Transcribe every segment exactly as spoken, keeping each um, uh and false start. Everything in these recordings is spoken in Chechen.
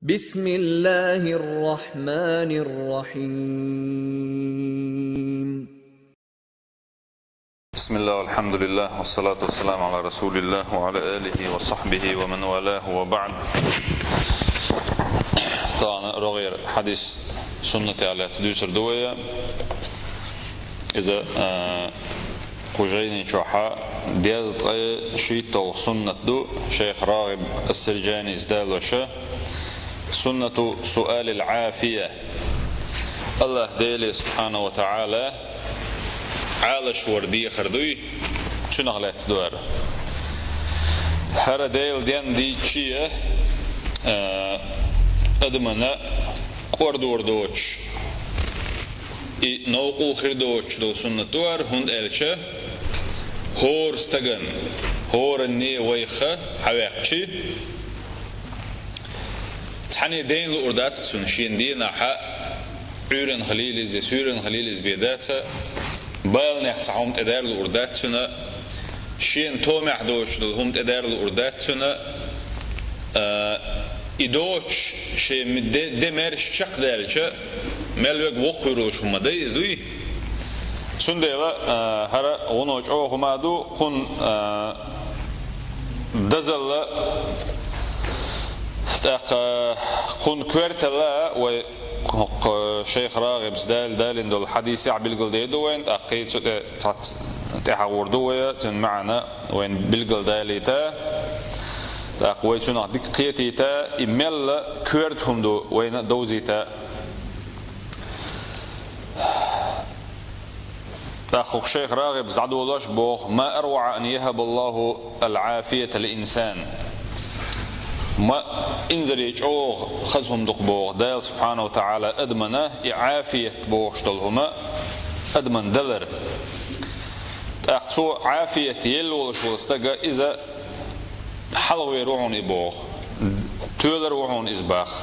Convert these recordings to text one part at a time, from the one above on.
بسم الله الرحمن الرحيم. بسم الله والحمد لله والصلاة والسلام على رسول الله وعلى آله وصحبه ومن والاه وبعد. Тана рогер хадис суннат алят дюсер дуя. Иза, а, кху жайни чохьа дезткъе шийтталгӀа суннат ду, шайх Рагъиб ас-Сиржани издалоша, суннату суалил Ӏафия. Аллах Дели субхьанаху ва тагӀала Ӏалашвар дехар дуй, цунах лаьцна ду ара. ХӀара Дела денна дийча, а, адамана кӀордор доцуш, и новкъа хир доцуш долу суннат ду ара, хӀунда аьлча хӀора стагана, хӀоранне вайха хьаваьккхичи, цхьанне дайна луур дац цунна, шена дийнахьа Ӏуьйранна хилийла иза, суьйранна хилийла иза бен дац, баланех цхьа хӀума тӀедар луур дац цунна, шена томехь доцуш долу хӀума тӀедар луур дац цунна, а, и доцуш шен де, де маьрша чекхдаьлча, мел вега воккхавуьйлуш хӀума дай иза дуй. Цундела, а, хӀара гӀуно чӀогӀа хӀума ду, кхунна, а, дазалла, тӀаккха кхунна коьрталла вай кху-, кху-, шайх Рагъибс дал-, далийна долу хьадисехь билгалдер ду вайна, тӀаккха цу тӀе цхьацца тӀехьагӀур ду вай, цуьнан маьӀна вайна билгалдалийта, тӀаккха вай цунах дика кхетийта, и мелла коьрта хӀума ду вайна довзийта. ТӀаккха хӀокху шайх Рагъибс дӀадолош боху: «Ма арваӀа ан яхӀаба Аллаху ал-Ӏафията лил-инсан». Ма инзаре чӀогӀа хаза хӀума ду-кх боху Дала субхьанаху ва тагӀала адамана и Ӏафият бохуш долу хӀума адаман далар. ТӀаккха цо Ӏафият елла волуш волу стага иза хьалхавер ву хьуна и боху, тоьлар ву хьуна иза боху.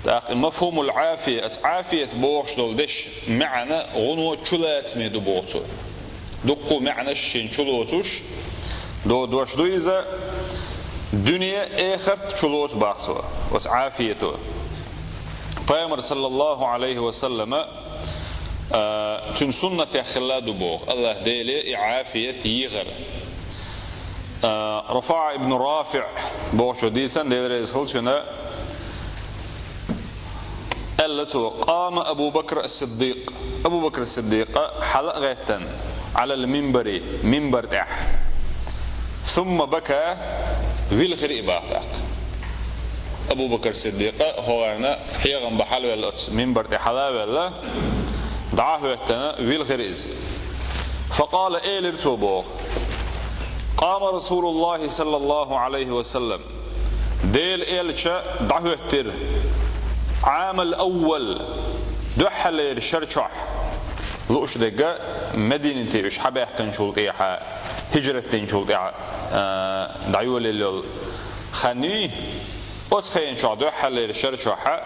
ТӀаккха и мафхумул Ӏафия, оцу Ӏафият бохуш долу дешан маьӀна гӀуно чулацаме ду боху цо. Дуккха маьӀнаш шен чулоцуш, до-, дош ду иза, дуьне, эхарт чулоцу боху цо, оцу Ӏафиято. Пайхамар, саллаллаху Ӏалайхи ва саллама, а, цуьнан суннатех хилла ду боху, Аллах Деле и Ӏафият йийхар. А, РафаӀа ибн РафиӀ бохучо дийцина, Дела реза хила цунна, аьлла цо: «Къама Абу Бакр ас-Сиддикъ». Абу Бакр Сиддикъа хьала а гӀеттина, «Ӏалал минбари», минбар тӀехь. «Сумма бака», вилхира и боху тӀаккха. Абу Бакр Сиддикъа хӀорна хьехам бан хьалавелла оцу минбар тӀе хьала а ваьлла, дӀа а хӀоьттина, вилхира иза. «Факъала», элира цо боху: «Къама Расулуллахи саллаллаху Ӏалайхи ва саллам». Делан элча дӀахӀоьттира. «Ӏамал аввал», дуьххьарлера шар чохь, лууш дерг Мединате уьш хьабаьхкинчул тӀехьа, хӀижрат динчул тӀехьа, а, дӀайолаелла йолу хан юй. Оцу хенан чохь дуьххьарлера шар чохьа,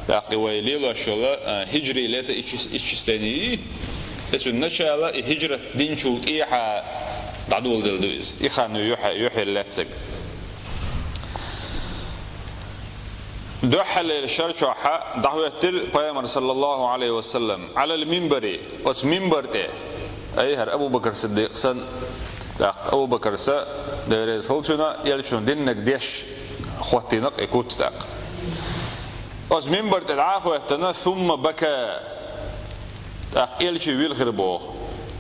тӀаккха вай лелош йолу, а, хӀижри лета исчис-, исчислени, и цуьнан начало и хӀижрат динчул тӀехьа дӀадоладелла ду иза. И хан ю юьхье-, юьхьера лаьцнарг. Дуьххьарлера шар чохьа дӀахӀоьттира Пайхамар, саллаллаху Ӏалайхи ва саллам, «Ӏалал минбари», оцу минбар тӀе. Ай, хӀара Абу Бакр Сиддикъ санна, тӀаккха Абу Бакр са, Дела реза хила цунна, элчано диннарг деш хӀоттийна-кх и куц тӀаккха. Оцу минбар тӀе дӀа а хӀоьттина, «Сумма бака», тӀаккха элча вилхира боху,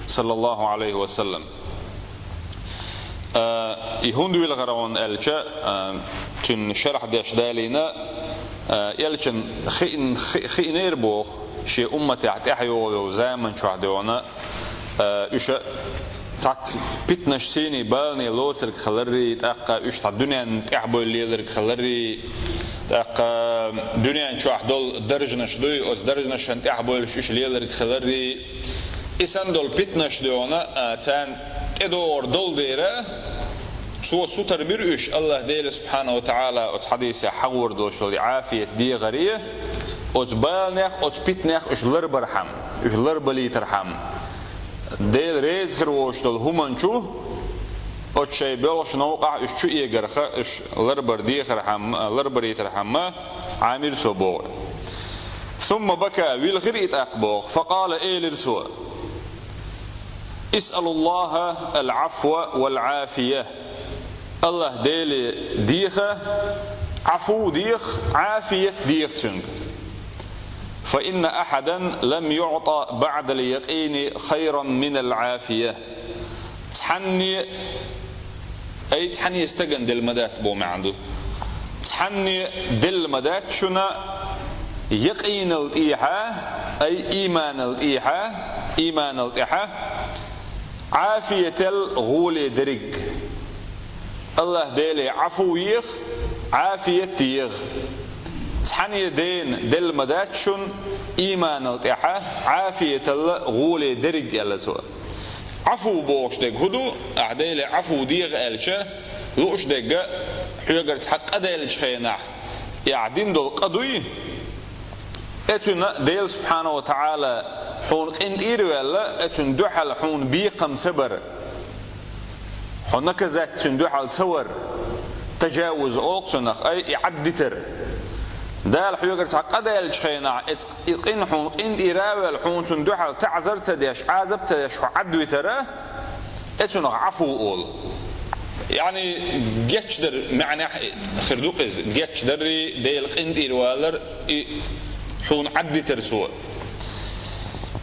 саллаллаху Ӏалайхи ва саллам. А, и хӀунда вилхира хьуна аьлча, а, цуьнан шархь деш далийна, а, элчанна хиън-, хи-, хиънера боху, шен умматехь тӀаьхьа йогӀу йолу заман чохь дуьйна, а, уьш цхьацца питнаш, сийний баланийн лоцург хиларрий, тӀаккха уьш цхьа дуьненна тӀаьхьабевлла леларг хиларрий, тӀаккха дуьнен чохь долу даржанаш дуй, оцу даржанашна тӀаьхьабевллаш уьш леларг хиларрий, и санна долу питнаш дуьйна, а, царна тӀедогӀур долу дера, цо сутара бира уьш, Аллах Дела субхьанаху ва тагӀала оцу хьадисехь хьахор долуш долу и Ӏафият дехаре, оцу баланех, оцу питнех уьш ларбархьама, уьш ларбалийтархьама. Дела реза хир волуш долу хӀуманчу Оцу шайн боьлхучу новкъахь уьш чу эгарха, уьш ларбар дехархьама, ларбарийтархьама, Ӏамир цо боху. ثم بكى, вилхира и тӀаккха боху. فقال, элира цо: اسألوا الله العفو والعافية. АллахӀ Деле деха, Ӏафу деха, Ӏафият деха цуьнга. فإن أحدا لم يعط بعد اليقين خيرا من العافية. Цхьанне, ай, цхьанне стагана делла ма дац боху маьӀна ду. Цхьанне делла ма дац шуна якъинал тӀехьа, ай, ийманал тӀехьа, ийманал тӀехьа, Ӏафиятал гӀоле дерриг. АллахӀ Деле Ӏафу еха, Ӏафият еха. Цхьанне дена делла ма дац шуна ийманал тӀехьа Ӏафиятал гӀоле дерриг, аьлла цо. Ӏафу бохуш дерг хӀун ду? Ахь Деле Ӏафу деха аьлча, лууш дерг хьоьгара цхьа къа даьллачу хенахь, и ахь дина долу къа дуй? Оцунна Дела субхьанаху ва таӀала хьуна къинтӀера а ваьлла, оцунна дуьхьал хьуна бекхам ца бар. Хьо наказать цунна дуьхьал ца вар, тажавуз олу цунах, ай, и Ӏаддитар. Дала хьоьгара цхьа къа даьллачу хенахь, и, и къин хьуна къинтӀера а ваьлла, хьуна цунна дуьхьал таӀзар ца деш, Ӏазап ца деш, хьо Ӏадвитара, оцунах Ӏафу олу. Яъни, гечдар маьӀнехь хир ду иза, гечдаррий, Дела къинтӀера валар, и хьуна Ӏаддитар цо.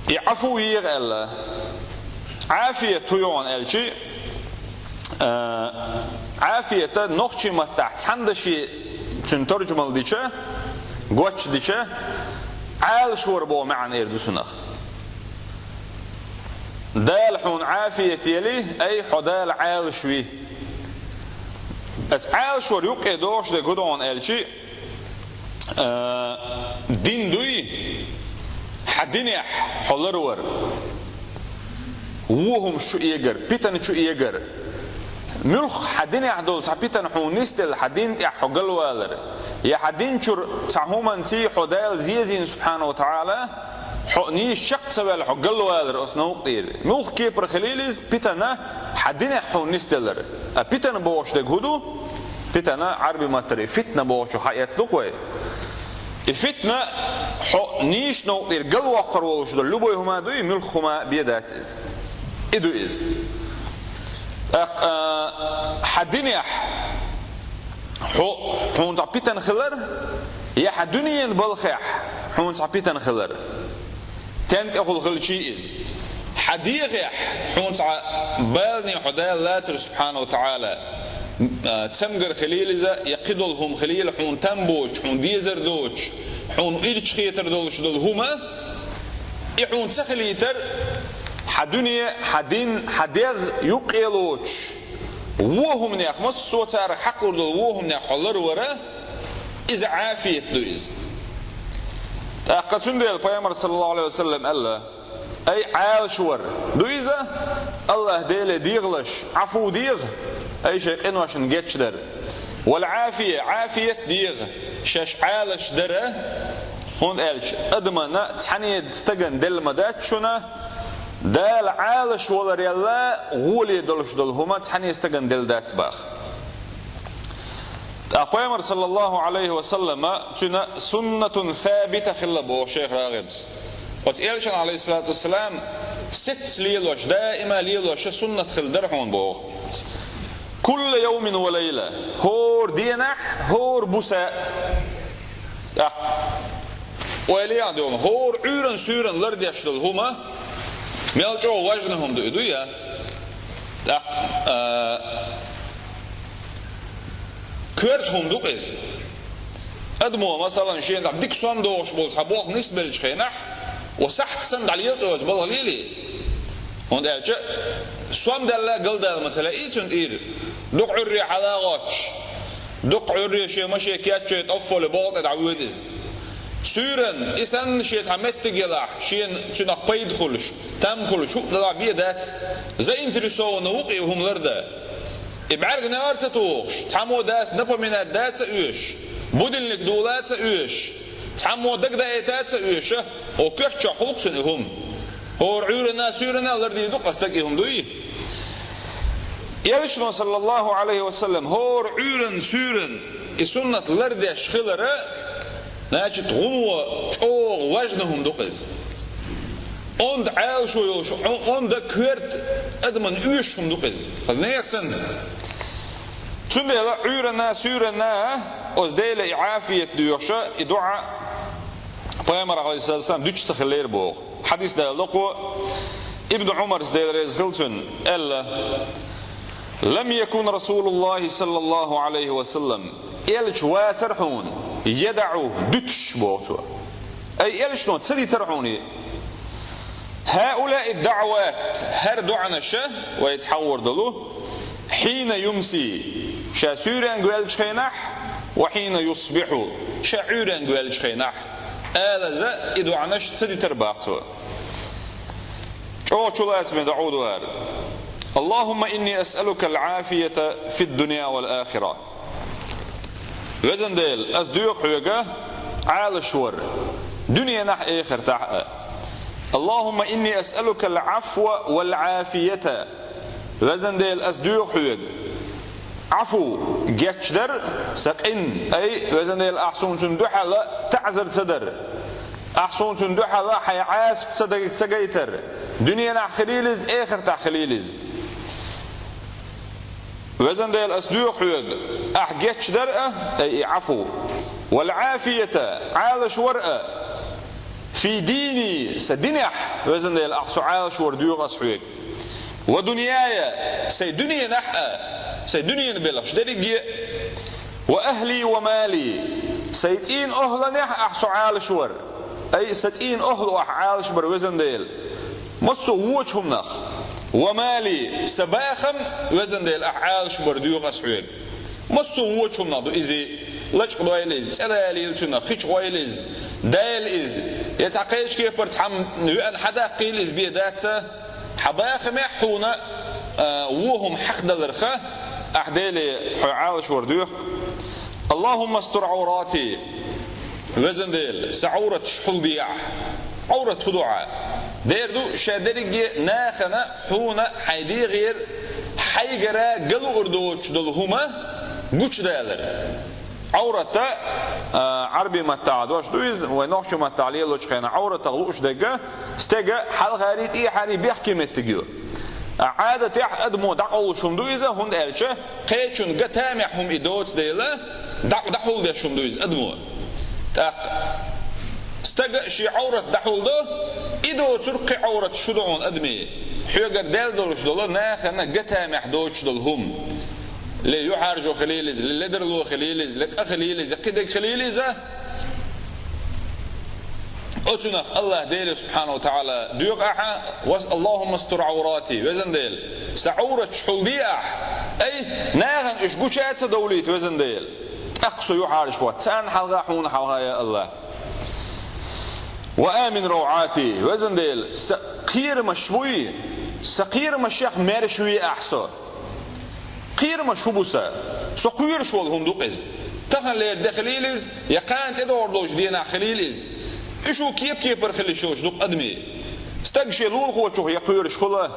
И Ӏафу еха аьлла, Ӏафият хӀун ю аьлча, а, Ӏафият нохчийн маттахь цхьана даше цуьнан таржамал дича, гочдича, Ӏалашвар боху маьӀна эр ду цунах. Дала хьуна Ӏафият елли, ай, хьо Дала Ӏалашви. Оцу Ӏалашвар юккъе догӀуш дерг хӀун ду аьлча, а, дин дуй, хьан динехь хьо ларвар, вон хӀумаш чу эгар, питана чу эгар. Муьлхха хьан динехь долу цхьа питана хьуна нисделла хьан дин тӀехь хьо галвалар, я хьан дин чуьра цхьа хӀуманций хьо Дала зезийна субхьанаху ва таӀала, хьо нийса чекх ца ваьлла хьо галвалар оцу новкъа тӀера. Муьлхха кепара хилийла иза питана хьан динехь хьуна нисделлар. А питана бохуш дерг хӀун ду? Питана Ӏарби маттара фитна бохучух хьаэцна ду-кх вай. И фитна хьо нийса новкъа тӀера галвоккхур волуш долу любой хӀума дуй, муьлхха хӀума бен дац иза. И ду иза. ТӀаккха, а, хьан динехь хьо, хьуна цхьа питана хилар, я хьан дуьненан балхехь хьуна цхьа питана хилар. Стен тӀехула хилчий иза. Хьан дегӀехь хьуна цхьа балане хьо Дала лацар субхьанаху ва таӀала, а, цамгар хилийла иза, я кхидолу хӀума хилийла, хьуна там боцуш, хьуна дезар доцуш, хьуна ирча хетар долуш долу хӀума, и хьуна ца хилийтар, хьан дуьне, хьан дин, хьан дегӀ юккъе лоцуш, вон хӀуманех, массо а царах хьакхалур долу вон хӀуманех хьо ларвара, иза Ӏафият ду иза. ТӀаккха цундела Пайхамар, саллаллаху Ӏалайхи ва саллам, аьлла: «Ай, Ӏалашвар ду иза, АллахӀ Деле дегӀалаш, Ӏафу дегӀа, ай, шайн къиношна гечдар. Вал Ӏафия, Ӏафият дегӀа, шаьш Ӏалашдара, хӀунда аьлча адамана цхьанне стагана делла ма дац шуна, Дала Ӏалашваларел гӀоле долуш долу хӀума цхьанне стагана делла дац», — баха. ТӀаккха Пайхамар, саллаллаху Ӏалайхи ва саллама, цуьнан суннатун сабита хилла боху шайх РагӀибас. Оцу Элчан, Ӏалайхиссалату вассалам, сецца лелош, даима лелош суннат хилла дара хьуна боху. «Кулла йовмин ва лайла», хӀора денахь, хӀора буса. ТӀаккха ойла ян дуьйна, хӀора Ӏуьйранна, суьйранна лардеш долу хӀума, мел чӀогӀа важна хӀума ду и, дуй я? ТӀаккха, а, коьрта хӀума ду-кх иза. Адамо, масалан, шена дика сом дохуш болу цхьа болх нисбеллачу хенахь, ва сахьт санна дӀалелакъоьцу балха лелий. ХӀунда аьлча сом даьлла галдала ма ца лаьий цуьнан тӀера. Дукха Ӏуьрре хьала а гӀоттуш, дукха Ӏуьрре шен машен кечйой, тӀоффале болх тӀе дӀавоьду иза. Суьйранна, и санна шен цхьа меттиг елахь, шена цуьнах пайда хуьлуш, там хуьлуш, хӀуъа далахь бен дац. Заинтересованный ву-кх и хӀума лардан. И бӀаьрган а ца тухуш, цхьаммо дац напоминать дан а ца оьшуш, будильник дулан а ца оьшуш, цхьаммо дагадаийта а ца оьшуш, оцу коьрта чохь хуьлу-кх цуьнан и хӀума. ХӀора Ӏуьйранна, суьйранна лардийр ду-кх стага и хӀума, дуй? Элчано, саллаллаху Ӏалайхи ва саллам, хӀора Ӏуьйранна, суьйранна и суннат лардеш хилара, значит, гӀуно чӀогӀа важна хӀума ду-кх иза. Онда Ӏалашо йолуш, он-, онда коьрта адамна оьшуш хӀума ду-кх иза. Хаза нехан санна. Цундела Ӏуьйранна, суьйранна оцу Делан и Ӏафият доьхуш, и дуӀа Пайхамар, Ӏалайхиссалату вассалам, дуьтуш ца хиллера боху. Хьадис далош ду-кх, Ибн Ӏумарс, Дела реза хила цунна, аьлла: «Лам якун Расулуллахи саллаллаху Ӏалайхи ва саллам, Элча вацара хьуна, ядаӀу, дуьтуш», боху цо. Ай, Элчано ца дитара хьуна и. «ХӀаулаи даӀават», хӀара доӀанаш, вай цхьа гӀур долу, «хьина юмси», ша суьйренга ваьллачу хенахь, «ва хьина юсбихьу», ша Ӏуьйренга ваьллачу хенахь, алаза и доӀанаш ца дитар бах цо. ЧӀогӀа чулацаме доӀа ду хӀара. «Аллахумма инни асъалука ал-Ӏафията фид-дунья вал-ахира». Везан Дела, ас доьху хьоьга Ӏалашвар, дуьненахь а, эхартахь а. «Аллахумма инни асъалука ал-Ӏафва вал-Ӏафията». Везан Дела, ас доьху хьоьга Ӏафу, гечдар, сан къин, ай, везан Дела, ахь суна цунна дуьхьал таӀзар ца дар. Ахь суна цунна дуьхьал хьайн Ӏазап ца даг-, ца гайтар. Дуьненахь хилийла иза, эхартахь хилийла иза. Везан Дела, ас доьху хьоьга, ахь гечдар а, ай, и Ӏафу, вал-Ӏафията, Ӏалашвар а, фи дини, сан динехь, везан Дела, ахь со Ӏалашвар доьху ас хьоьга. Ва дуньяя, сайн дуьненахь а, сайн дуьненан белхаш дерриге а, ва ахли ва мали, сайн цӀийнан охӀланехь ахь со Ӏалашвар, ай, сан цӀийнан охӀла ахь Ӏалашбар, везан Дела, массо а вочу хӀуманах, ва мали, сан бахам, везан Дела, ахь Ӏалашбар доьху ас хьоьга. Массо а вочу хӀуманах ду иза, лачкъа дойла иза, цӀе далийла цунах, хи чу гӀойла иза, дайла иза, я цхьа кхечу кепара цхьамма веана хьадаккхийла иза, бен дац, хьан бахамехь хьуна, а, вон хӀума хьахдаларх, ахь Деле хьо Ӏалашвар доьху. «Аллахумма астур Ӏаврати», везан Дела, сан Ӏовраташ хьулде ахь. Ӏоврат хӀун ду хьан? Дера ду, ша дерриге а нахана хьуна хьайн дегӀера хьайгара галуур доцуш долу хӀума гучудалар. Ӏоврата, а, Ӏарби маттахь дош ду иза, вай нохчи маттахь лелочу хенахь Ӏовратах лууш дерг стеган хьалхари тӀехьари бехке меттиг ю. А Ӏадатехь адамо дӀакъовлуш хӀума ду иза, хӀунда аьлча кхечунна ган тамехь хӀума и доцу дела, дӀа-, дӀахьулдеш хӀума ду иза адамо. ТӀаккха стага шен Ӏоврат дӀахьулдо, и доцург кхин Ӏоврат шу ду хьуна, адаме. Хьоьгара даьлла долуш долу нахана ган тамехь доцуш долу хӀума. Ле юьхьӀаьржо хилийла иза, ле ледарло хилийла иза, ле къа хилийла иза, кхидерг хилийла иза. Оцунах Аллах Дела субхьанаху ва тагӀала доьху ахьа, вас Аллахумма астур Ӏаврати, везан Дела, сан Ӏовраташ хьулде ахь, ай, нахана уьш гуча а ца довлийта, везан Дела. ТӀаккха со юьхьӀаьржа вац, царна хьалха, хьуна хьалха, я Аллах. Ва амин равӀати, везан Дела, сан кхерамаш буй, сан кхерамашех маьрша ве ахь со. Кхерамаш хӀун бу сан? Со кхоьруш волу хӀума ду-кх иза. Таханлера де хилийла иза, я кхана тӀедогӀур долчу денахь хилийла иза. Уьш ву кеп-кепара хила йиш йолуш ду-кх адаме. Стаг шен лулахочух я кхоьруш хуьлу,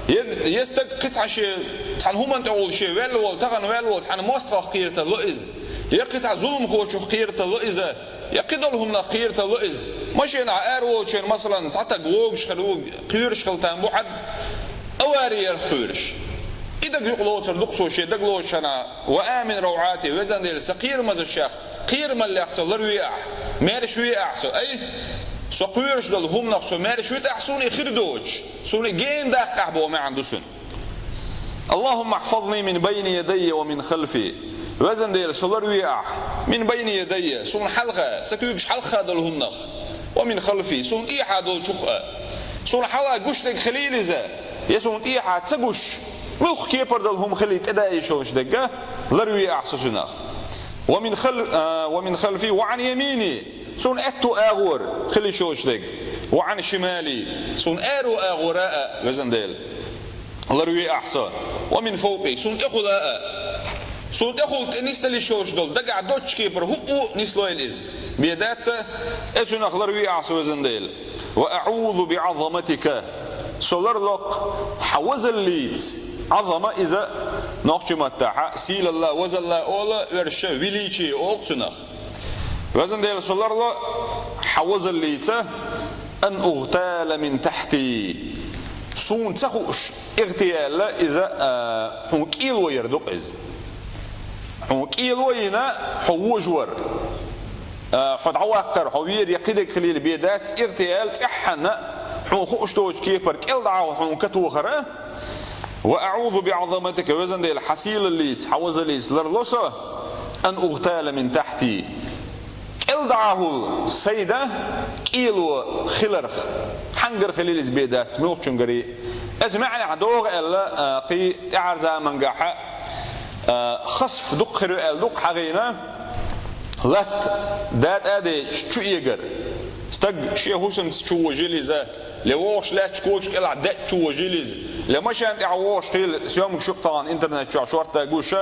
я, я стаг кхин цхьа шен, цхьана хӀуманна тӀехула шен ваьлла волу, тахана ваьлла волу цхьана мостагӀах кхерар ло иза, я кхин цхьа зуламхочух кхерар ло иза, я кхидолу хӀуманах кхерар ло иза. Машенахь араволучеран, масалан, цхьа стаг вогуш хир ву, кхоьруш хила там бу хьан, авари ярх кхоьруш. И дага юкъа лоцур ду-кх цо шен дагалоцуш хьана, ва амин равӀати, везан Дела, сан кхерамазашех, кхерамаллех со ларве ахь, маьрша ве ахь со, ай, со кхоьруш долу хӀуманах со маьрша витахь, суна и хир доцуш, суна и гена даккхахь боху маьӀна ду цуьнан. Аллахумма ахьфазни мин байни ядайя ва мин халфи. Везан Дела, со ларве ахь. Мин байни ядайя, суна хьалха, сан куьйгаш хьалха долу хӀуманах. Ва мин халфи, суна тӀехьа долчух а. Суна хьалха гуш дерг хилийла иза, я суна тӀехьа ца гуш, муьлхха кепара долу хӀума хилий тӀеда йиш йолуш дерг а, ларве ахь со цунах. Ва мин хал-, а, ва мин халфи ва ан ямини, суна аьтту агӀор хила йиш йолуш дерг. Ва ан шимали, суна аьрру агӀора а, везан Дела, ларве ахь со. Ва мин фавкъи, суна тӀехула а. Суна тӀехула тӀе нисдала йиш йолуш долу, дагахь доцчу кепара хӀуъу нислойла иза. Бен дац, э, цунах ларве ахь со, везан Дела. Ва аӀузу би Ӏазаматика, со ларло-кх хьан вазаллица, Ӏазама иза нохчийн маттахь сийлалла, везалла ола, оьрсаша величие олу цунах. Везан Дела, со ларло хьан везаллица, ан угътала мин тахьти. Суна ца хууш, игътиял иза, а, хьуна кӀело яр ду-кх иза. Хьуна кӀело йина, хьо вожавар, а, хьо дӀаваккхар, хьо вер я кхидерг хилийла бен дац, игътиял цӀеххьана хьуна хууш доцучу кепара кӀел дӀа хьуна катохар а. Ва аӀузу биӀазаматика, везан Дела, хьан сийлаллица, хьан везаллица ларло со, ан угътала мин тахьти. КӀел дӀа хьула сайда кӀело хиларх, хьангара хилийла иза бен дац, муьлххачуьнгари. Иза маьӀнехь догӀу аьлла, а, кхин тӀаьхьара замангахьа, а, хасф дукха хир ю аьлла дукха хьахийна, латта датӀа а дайча чу эгар. Стаг шен хӀусамца чу вожийла иза, я вогӀуш лаьтташ когаш кӀелахь деъча чу вожийла иза, я машен тӀехь вогӀуш хилла, съёмкаш ю-кх тахана интернет чохь шортта гуш,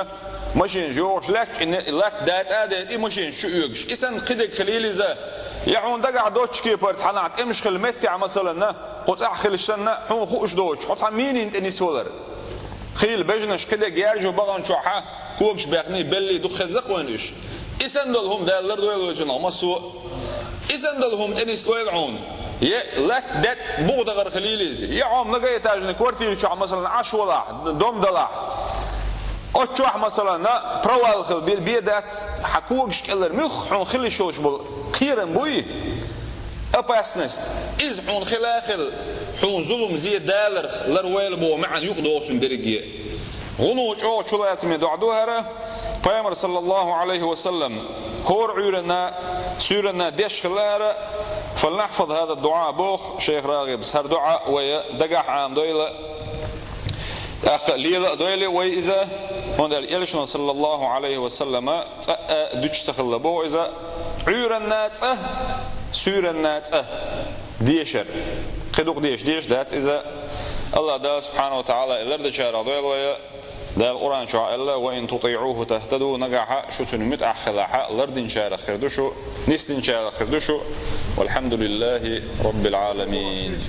машенаш йогӀуш лаьтташ, и не-, латта датӀа а дайта, и машенаш чу оьгуш. И санна кхидерг хилийла иза, я хьуна дагахь доцчу кепара цхьанхьа тӀемаш хилла меттехь, масалан, кху цӀахь хилча санна, хьуна хууш доцуш, хьо цхьа минина тӀе нисвалар. Хийла бежанаш кхидерг яржо бахана чохь когаш баьхний, беллий дукха хеза-кх вайна уьш. И санна долу хӀума Дала лардойла вай цунах массо а. И санна долу хӀума тӀе нислойла хьуна. Я латта деъ буха дахар хилийла иза. Я хьо многоэтажный квартира чохь, масалан, Ӏаш валахь, дом далахь. Оцу чохь, масалан, провал хила бен дац, хьан когаш кӀеллар муьлхха хьуна хила йиш йолуш болу кхерам буй? Опасность. Иза хьуна хила а хила, хьуна зулам зе даларх ларвойла боху маьӀна юкъа догӀу цуьнан дерриге. ГӀуно чӀогӀа чулацаме доӀа ду хӀара, Пайхамар, саллаллаху Ӏалайхи ва саллам, хӀора Ӏуьйранна, суьйранна деш хилла хӀара, «Фалнахфаз хӀаза дуӀа», боху шайх РагӀибас, хӀара доӀа вай дагахь Ӏамадойла, тӀаккха лела а дойла вай иза, хӀунда аьлча Элчано, саллаллаху Ӏалайхи ва саллама, цкъа а дуьтуш ца хилла боху иза, Ӏуьйранна цкъа, суьйранна цкъа дешар. Кхин дукха деша дезаш дац иза. АллахӀ Дала, субхьанаху ва таӀала, и лардечарах дойла вай. Дала Къуръан чохь аьлла: «Ва ин тутиӀуху тахтаду», нагахь шу цуьнан муьтӀахь хилахь, лардинчарах хир ду шу, нисдинчарах хир ду шу. Валхьамдулиллахи Роббил Ӏаламин.